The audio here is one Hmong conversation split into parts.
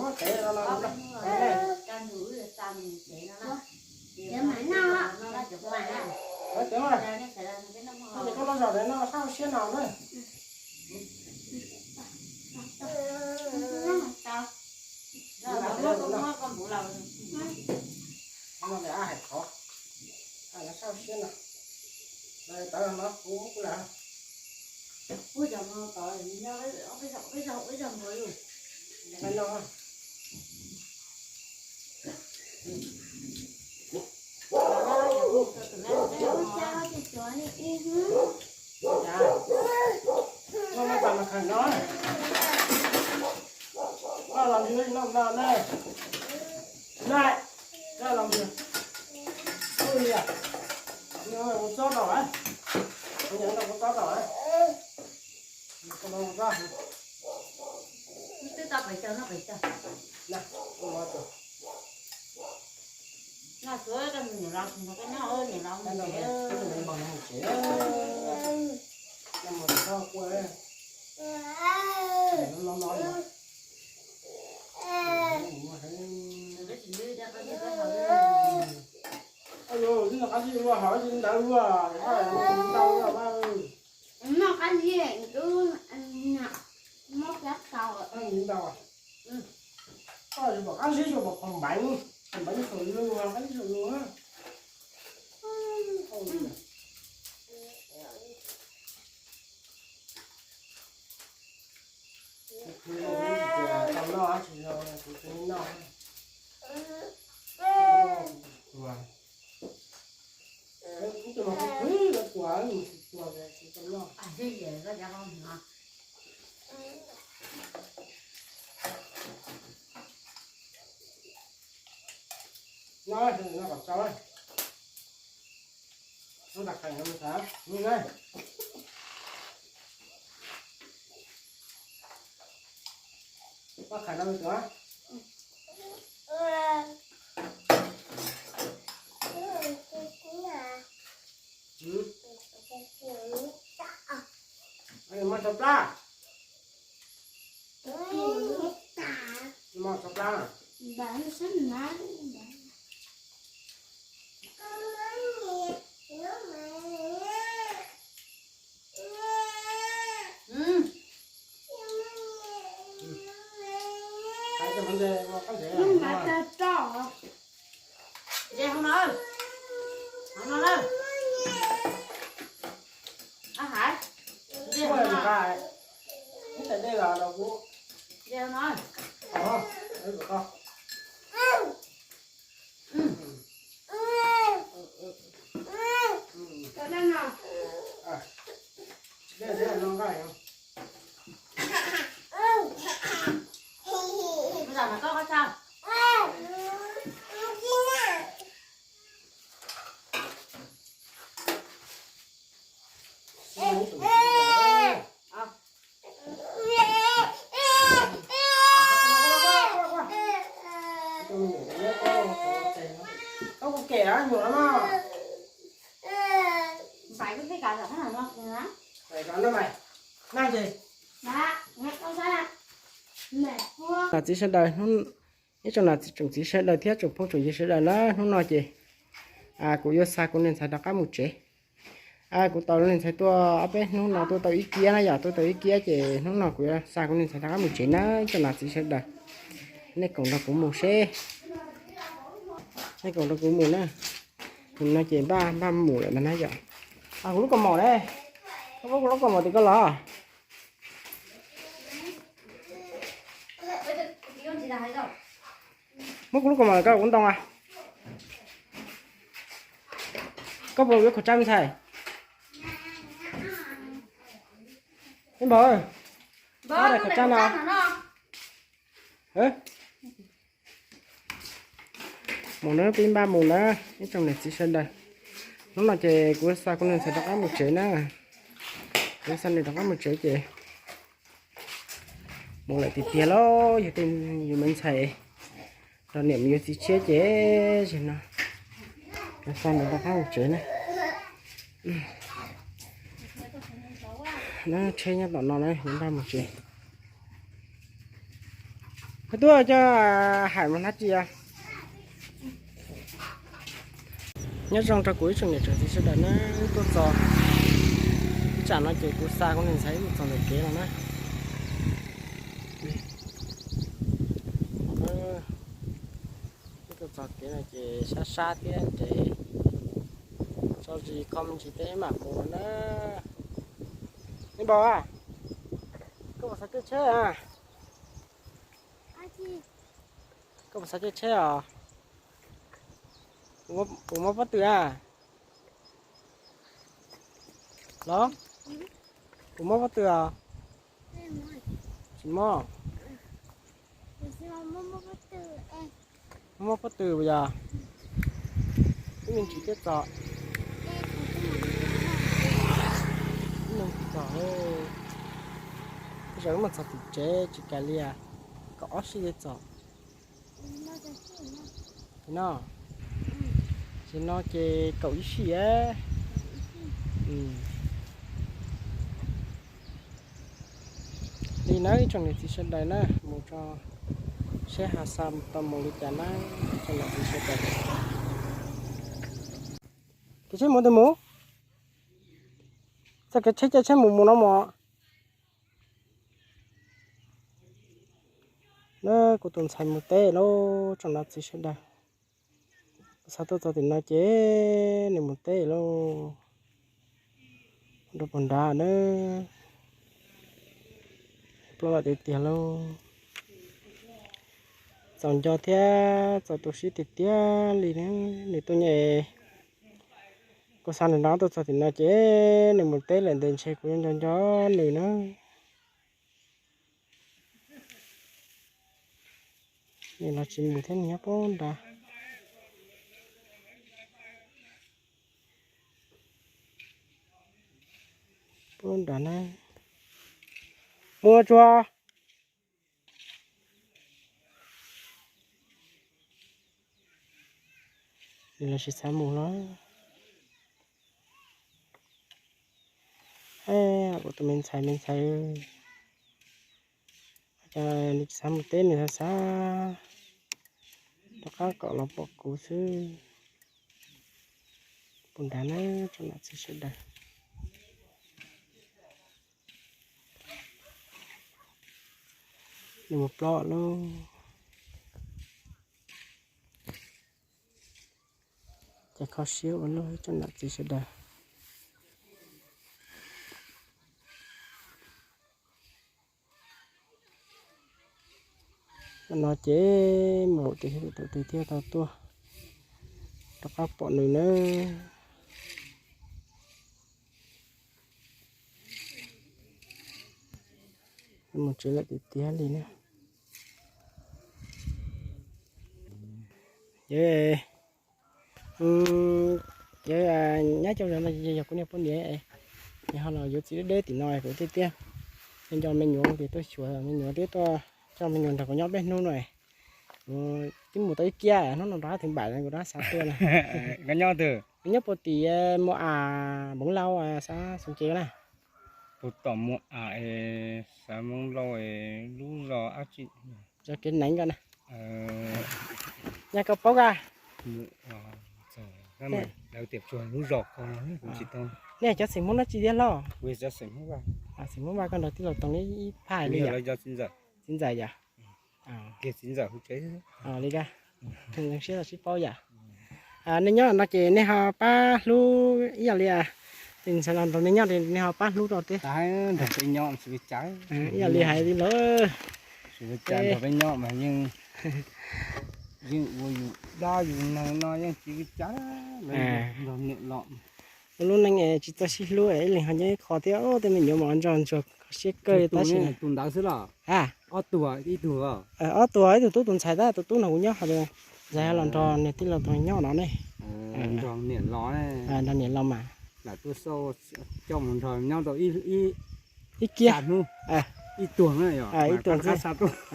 Muab tev no no. Koj los zaum no sab hauv siab no na. No hais qhov, sab hauv siab no. Tawv no kuv muab kuv lam. Koj los ntawd no na. Nai, koj los ntawd. Kuv txob tau a. Kuv nyeem tau kuv txob tau a. Twb tau pais caug no pais caug. No, suav koj niam laus tsis nrog koj noj, niam laus mus tsev. Noj qab zib twb mob kiag tau. Koj yuav pom qab zib, yuav pom qhov npeev, qhov npeev saum lus, qab zib saum lus. Tau noj tsis yog kuv tsis noj. Tus no kuv khwv los tuaj, tus no kuv tsis tau noj. Noj, noj kom tsau. Noj tas khais no mus xav, noj na. Koj khais no mus tuaj. Muaj tau plab. Muaj tau plab. Hauv no, hauv no na. Ab hais. Ib tais dej los rau kuv. Koj kuv kem nyuam no. Npais koj tej kav tom qab no. Npais kav no mas. Nag ces. Tam txiv sawv daws hnub Nyob zoo tsoom niam tsoom txiv sawv daws thiab tsoom phooj tsoom ywg sawv daws na, hnub no ces kuv yuav xa kuv niag ntxhais rov qab mus tsev. Kuv tos niag ntxhais tuaj ob peb hnub no tuaj tau ib kiab na yom, tuaj tau ib kiab ces hnub no kuv yuav xa kuv niag ntxhais rov qab mus tsev na tsoom niam txiv sawv daws. Nej koom nrog kuv mus seb, nej koom nrog kuv mus na. Nim no ces npaj npaj mus lawm ntag na yom. Kuv lub kaus mom ne, koj muab kuv lub kaus mom tim koj los. Muab kuv lub kaus mom koj kuv ntoo a. Koj puas yuav khẩu trang me ntxhais? Ib npaum, khẩu trang no. Mus na, peb npaj mus na, ib tsoom niam txiv sawv daws. Hnub no ces kuv xa kuv niag ntxhais rov qab mus tsev na. Kuv xa nws rov qab mus tsev ces mus lawm tiag tiag lauj, yog tej yus me ntxhais nrog niam mus yuav txiv tshiab ces, ces no kuv xa nws rov qab mus tsev na. Tsheb nyob tom no na, yuav npaj mus tsev. Koj tuaj coj Haim mus hnav tsi a? Nyob zoo rau kuv ib tsoom niam tsoom txiv sawv daws na, wb tuaj txog ib tsam no ces kuv xa kuv niag ntxhais wb mus txog ntawm kev no na. Wb tuaj txog kev no ces sab sab thiab ces tso zis kho me ntsis tej mam mus na. Ib npaum a, koj puas xav caij tsheb a? Koj puas xav caij tsheb os? Kuv muab pob tw a. Los, kuv muab pob tw os. Tsis muab. Muab pob tw yog ib me ntsis thiab txog. Ib me ntsis txog. Tej zaum wb mus txog tim tsev tsis kam li, kaum ob sij thiaj txog. No, ces no ces kaum ib sij. Li na ib tsoom niam txiv sawv daws na, mus tso seb Hav Xas tau mus li cas na, tsoom niam txiv sawv daws. Kev tsheb mus twg mus? Txoj kev tsheb caij tsheb mus mus no mus. Na kuv tus ntxhais mus teb lauj tsoom niam txiv sawv daws. Kuv xa tuaj txog tim no ces nws mus teb lauj. Rau puag nrad na, ploj lawm tiag tiag lauj. Txaus nco thiab txaus tu siab tiag tiag li na. Nws tuaj nyem, kuv xa nws no tuaj txog tim no ces nws mus teb lawm ntes ntshe kuv yuav nco nco nws na. Nws los tsis mus thiab, nws nyob puag nrad. Puag nrad na. Mus tsuag. Nws los tsis xav mus los. Kuv tus me ntxhais me ntxhais, cas nws tsis xav mus teb, nws xav xav rov qab kom los pom kuv xwb. Puag nrad na tsoom niam txiv sawv daws. Nws mus ploj lauj. Ces kho siab ua luaj tsoom niam txiv sawv daws. No ces mus tim tus twg thiaj tau tuaj rov qab pom nws nawb. Mus tsev lawm tiag tiag li na. Ces, ces nyab cov no yog kuv niag poj niam, nws ho los yuav txiv deb deb tim no kuv tiag tiag. Nco nco me nyuam tias tuaj xyuas me nyuam thiab tuaj coj me nyuam nrog kuv nyob peb hnub no. Kuv twb mus tau ib kiab, hnub no rov qab thib npam kuv rov xav tuaj na. Koj nyob twg? Kuv nyob puag tim Mus Am, Npoob Lauj, xav xoo ce na. Puag tom Mus Am es xav Npoob Lauj es lub zos dab tsi? Zos Kev Neev ko na. Nyaj koj paub ka? Lawv tias tsuag lub zos ko, nej cov xeem Hmoob dab tsi thiab hlob? Xeem Hmoob Vaj, koj nrog tij laug Toom ib phaj li yom? Txiv ntxawm yom? Li ka, siab tau sib paub yom? Nej nyob no ces nej ho pab hlub ib yam li, ntxhais los nrog nej nyob nej ho pab hlub rau thiab. Ib yam li hais li lawm, nrog peb nyob mas yeej, yeej ua yus dab yus neeg no yeej tsis ua cas, nrog niam los. Ua lub neej tsis txawj sib hlub, ib leeg ho nyob ib qho thiab, tej me nyuam mas ua ntsuag ntsuag kho siab kawg tab sis. Tus ntawd xwb los? Ob tug, ib tug, ob tug, ib tug tub tus ntxhais tab tus tub nrog kuv nyob, ho tus ntxhais los nrog niag tij laug Toom nyob no ne. Nrog niam los, nrog niam los mas. Lam tuaj xauj, coj mus nrog nyob tau ib kiag hnub, ib tuag na, ib tuag xwb, rov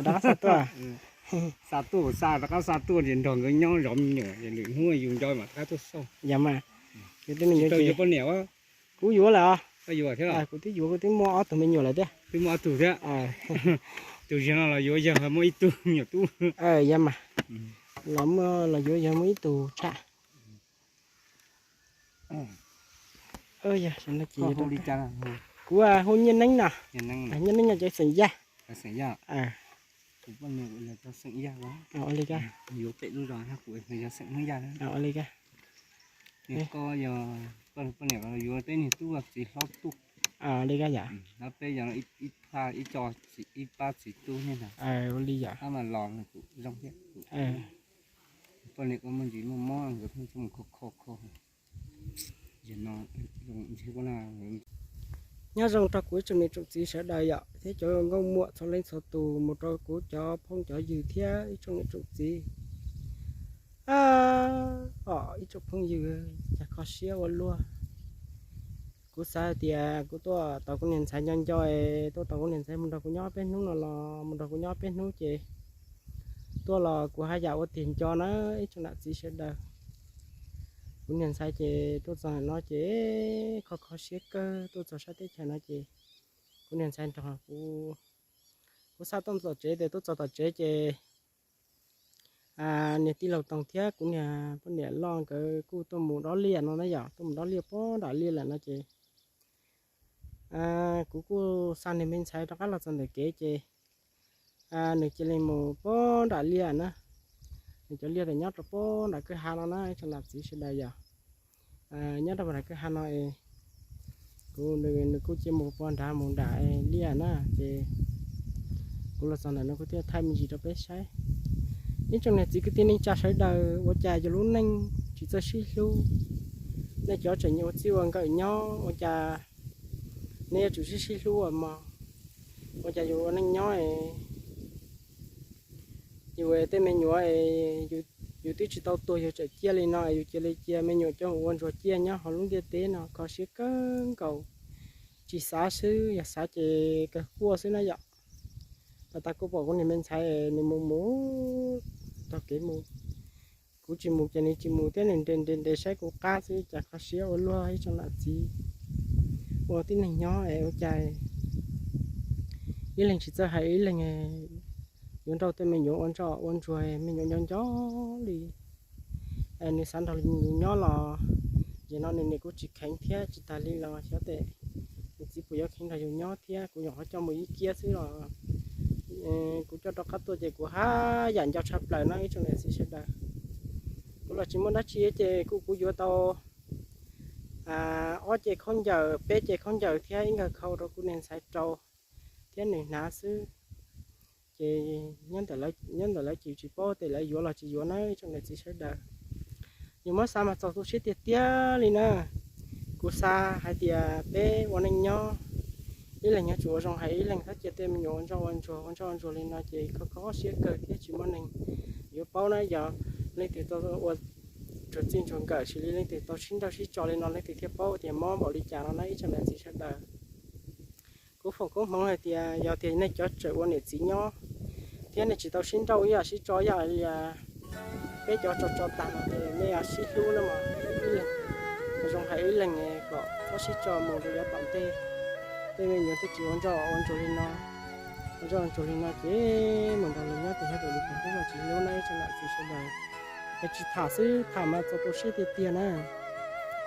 qab xa tuaj. Xa tuaj xa, rov qab xa tuaj ces nrog nkawd nyob zov me nyuam, lwm hnub yus nco mam rov qab tuaj xauj. Yog mas, yus tej me nyuam yuav poj niam. Kuv yuav lawm os. Kuv twb yuav, kuv twb muaj ob tug me nyuam lawm thiab. Twb muaj ob tug thiab. Tus ziag no los yuav yawg muaj ib tug me nyuam tub. Yog mas, los muaj los yuav yawg muaj ib tug tshaj. Kuv hu Nyiaj Neeb no. Nyiaj Neeb no ces xeem Yaj. Ua li ka. Ua li ka. Peb niag tub txiv hlob tuaj. Li ka yom. Peb yog ib phaj ib co, ib pab txiv tub niaj hnub. Ua li yom. Poj niam koj muaj ntsis muaj mob nkawd pheej tuaj mus kho kho kho. Nyob zoo rau kuv ib tsoom niam tsoom txiv sawv daws yom, thiab cov nkauj muam txhua leej txhua tus, mus rau kuv cov phooj cov ywg thiab ib tsoom niam tsoom txiv. Ib tsoom phooj ywg, cas kho siab ua luaj. Kuv xav hais tias kuv tuaj tau kuv niag ntxhais nco nco, tuaj tau kuv niag ntxhais mus nrog kuv nyob peb hnub no los mus nrog kuv nyob peb hnub ces tuaj los kuv haj yam ua tiag nco na ib tsoom niam txiv sawv daws. Kuv niag ntxhais ces tuaj txog no ces kho kho siab kawg, tuaj txog sab teb chaws no ces kuv niag ntxhais nrog kuv, kuv xa tuaj tom tsev ces tuaj txog tom tsev ces niag tij laug Toog thiab kuv niag poj niam loj nkawd kuj tuaj mus dob liaj no na yom, tuaj mus dob liaj puag nram liaj lawm no ces kuv kuj xa niag me ntxhais rov qab los txog ntawm kev ces nws cia li mus puag nram liaj na. Nws cov liaj tawm nyob rau puag nram kwj ha no na ib tsoom niam txiv sawv daws yom. Nyob rau puag nram kwj ha no es kuv, nws kuj cia mus puag nrad mus nram liaj na ces kuv los txog ntawm no kuv thiaj thaij me ntsis rau peb saib. Ib tsoom niam txiv kwv tij neej tsa sawv daws, ua cas yus lub neej tsis txawj sib hlub? Nej cov tseem ua txij ua nkawm nyob ua cas nej yuav tsum sib sib hlub ua mog? Ua cas yus ua neej nyob es yus tej me nyuam es yus twb tsis tau tuag yus tseem ciaj li no es yus cia li cia me nyuam coj mus ua ntsuag ciaj nyob hauv lub ntiaj teb no, kho siab kawg nkaus. Tsis xav xwb, yog xav ces kawg quaj xwb na yom. Pas tas kuj pom kuv niag me ntxhais nws mus mus taug kev mus, kuv tsis mus ces nws tsis mus thiab, nws nres nres nres saib kuv qab xwb, cas kho siab ua luaj ib tsoom niam txiv. Ua tib neeg nyob es ua cas ib leeg tsis txawj hais ib leeg, yuav nrauj tej me nyuam ua ntsoj ua ntsuag, me nyuam nco nco li. Nws xav nrog yus nyob los ces no nws niam kuj tsis kheev thiab, tsis tas li los xyov tes nws txiv puas yuav kheev nrog yus nyob thiab. Kuv nyuam qhuav coj mus ib kiab xwb los kuv coj rov qab tuaj ces kuv haj yam nco tshaj plaws no ib tsoom niam txiv sawv daws. Kuv los tsis muaj dab tsi ces kuv, kuv yuav tau ob ce khaub ncaws, peb ce khaub ncaws thiab ib nkawg khau rau kuv niag ntxhais rau thiab nws hnav xwb. Ces nyob ntawm lawv ces tsis paub tes lawv yuav los tsis yuav na ib tsoom niam txiv sawv daws. Yus muab xav mas txaus tu siab tiag tiag li na. Kuv xav hais tias peb ua neej nyob, ib leeg yuav tsum ua zoo hais ib leeg, txhob cia tej me nyuam ua ntsoj ua ntsuag, ua ntsoj ua ntsuag li no ces kho kho siab kawg thiab tsis muaj neeg yuav paub na. Yog leej twg tau ua ntsuag txij ntsuag nkawm xws li leej twg tau sib nrauj sib tso li no leej twg thiaj paub tias mob npaum li cas no na ib tsoom niam txiv sawv daws. Kuv foom koob hmoov hais tias yog tias nej cov tseem ua niam txiv nyob thiab nej tsis tau sib nrauj ib yam sib tso ib yam li peb cov tso tso tag no ces nej sib hlub na mog, zoo hais ib leeg kom txhob sib tso mus rau yav tom ntej, tej me nyuam thiaj tsis ua ntsoj ua ntsuag li no. Zoj ntsuag li no ces mus nrog lawv nyob ces thiaj li tau tub los tsis hlub na ib tsoom niam txiv sawv daws. Es tsis tham xwb, tham mas txaus tu siab tiag tiag na.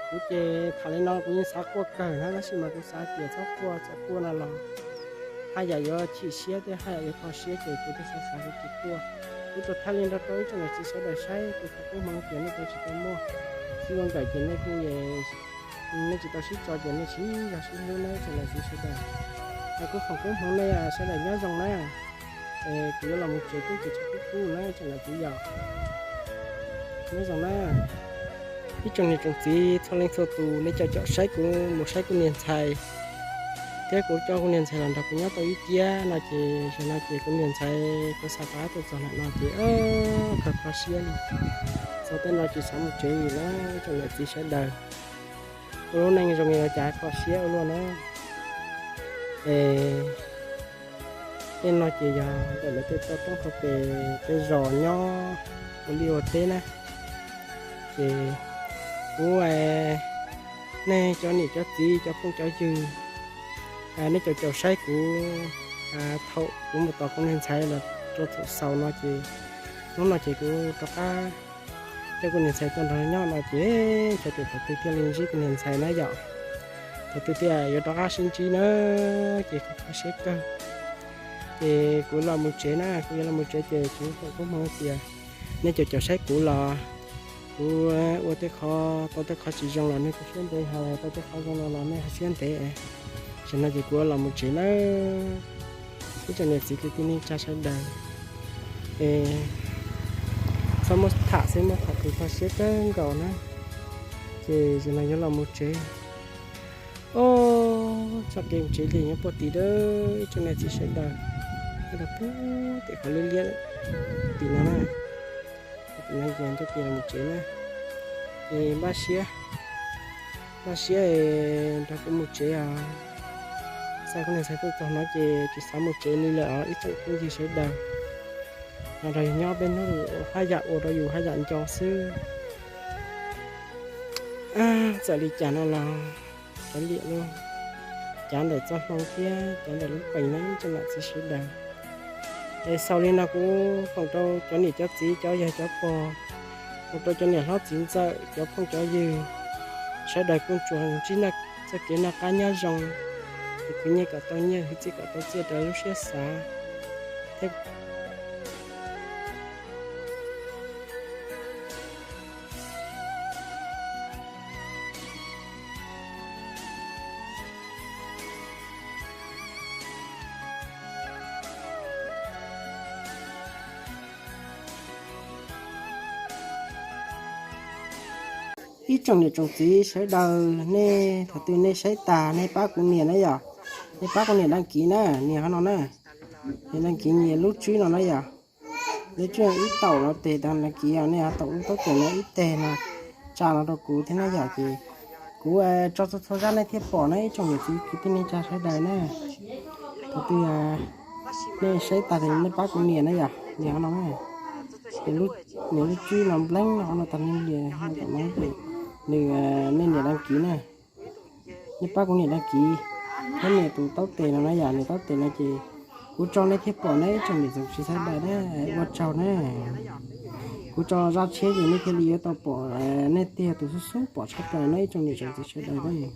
Kuv ces tham li no kuv yeej xav quaj kawg na, tab sis mas kuv xav tias txhob quaj, txawm quaj no los haj yam yuav chim siab thiab haj yam yuav kho siab ces kuv thiaj xav xav kuv tsis quaj. Kuv tsuas thaij li nrog rau ib tsoom niam txiv sawv daws saib, kuv foom koob hmoov tias nej tsis tau muaj txij nkawm ces nej kuj, nej tsis tau sib tso ces nej sib zog sib hlub na ib tsoom niam txiv sawv daws. Es kuv foom koob hmoov nej sawv daws nyob zoo na. Es kuv yuav los mus tsev kuj ces tsis kub kub na ib tsoom niam txiv yom. Nyob zoo na ib tsoom niam tsoom txiv txhua leej txhua tus, nej cov caum saib kuv mus saib kuv niag ntxhais thiab kuv coj kuv niag ntxhais los nrog kuv nyob tau ib tiam no ces zaum no ces kuv niag ntxhais kuv xa pab tuaj txog ntawm no ces kho kho siab li. Txog tej no ces xav mus tsev li na ib tsoom niam txiv sawv daws. Ua lub neej zoo li no cas kho siab ua luaj na. Es tej no ces yog ntawm lawv tej toj roob hauv pes tej zos nyob ua liaj ua teb na. Ces kuv, nej cov niam cov txiv cov phooj cov ywg, nej caum caum saib kuv thaum kuv mus tos kuv niag ntxhais los rau thaum xaus no ces hnub no ces kuv rov qab coj kuv niag ntxhais tuaj nrog nyob no ces xyov thaum twg thiaj li ntsib kuv niag ntxhais na yom. Thaum twg thiaj yuav rov qab sib ntsib na, ces kuv kho siab kawg. Ces kuv los mus tsev na, kuv yuav los mus tsev ces kuv foom koob hmoov tias nej caum caum saib kuv los kuv ua tej qhov tau tej qhov tsis zoo los nej kuj siab ntev hais, tau tej qhov zoo no los nej ho siab ntev. Zaum no ces kuv yuav los mus tsev na ib tsoom niam txiv kwv tij neej tsa sawv daws. Es txhob muab tham xwb, muab tham ces kho siab kawg nkaus na. Ces zaum no yuav los mus tsev. Os, txoj kev mus tsev li nyob puag tim dab ib tsoom niam txiv sawv daws, nyob rau puag tim qhov liab liab tim no na. Tim no ces ntoj kev los mus tsev na. Es npaj siab, npaj siab nrog kuv mus tsev os. Xa kuv niag ntxhais tuaj txog no ces tsis xav mus tsev li lawm os ib tsoom phooj ywg sawv daws. No rau yus nyob peb hnub haj yam ua rau yus haj yam nco xwb. Txawm li cas no los kav liam lub cav ntawm txoj hmoo thiab cav ntawm lub pees no ib tsoom niam txiv sawv daws. Es xaus li no kuv foom rau cov niam cov txiv cov yawg cov pog, foom rau cov niam hlob txiv ntxawm cov phooj cov ywg sawv daws kuj tsuas ntsib txoj kev noj qab nyob zoo, es khwv nyiaj kom tau nyiaj, khwv txiaj kom tau txiaj raws lub siab xav thiab. Ib tsoom niam tsoom txiv sawv daws, nej thaum twg nej saib tas nej pab kuv nias na yom. Nej pab kuv nias đăng ký na, nias qhov no na. Nias đăng ký, nias lub tswb no na yom. Lub tswb ib taum no tes đăng ký, nej ho taum lub taub tes no ib teg no tsa no rau kuv thiab na yom. Ces kuv tso txhua txhua zaj nej thiaj pom na ib tsoom niam txiv kwv tij neej tsa sawv daws na. Thaum twg nej saib tas nej pab kuv nias na yom, nias qhov no na. Ces nias lub tswb no npleeb no qhov no tas nej nias, nws, nej nias đăng ký na. Nej pab kuv nias đăng ký thiab nias tus taub tes no na yom, nias taub tes no ces kuv tso nej thiaj pom na ib tsoom niam tsoom txiv sawv daws na. Ua tsaug na. Kuv tso zaj tshiab ces nej thiaj li yuav tau pom, nej thiaj tus xub xub pom tshaj plaws na ib tsoom niam tsoom txiv sawv daws na.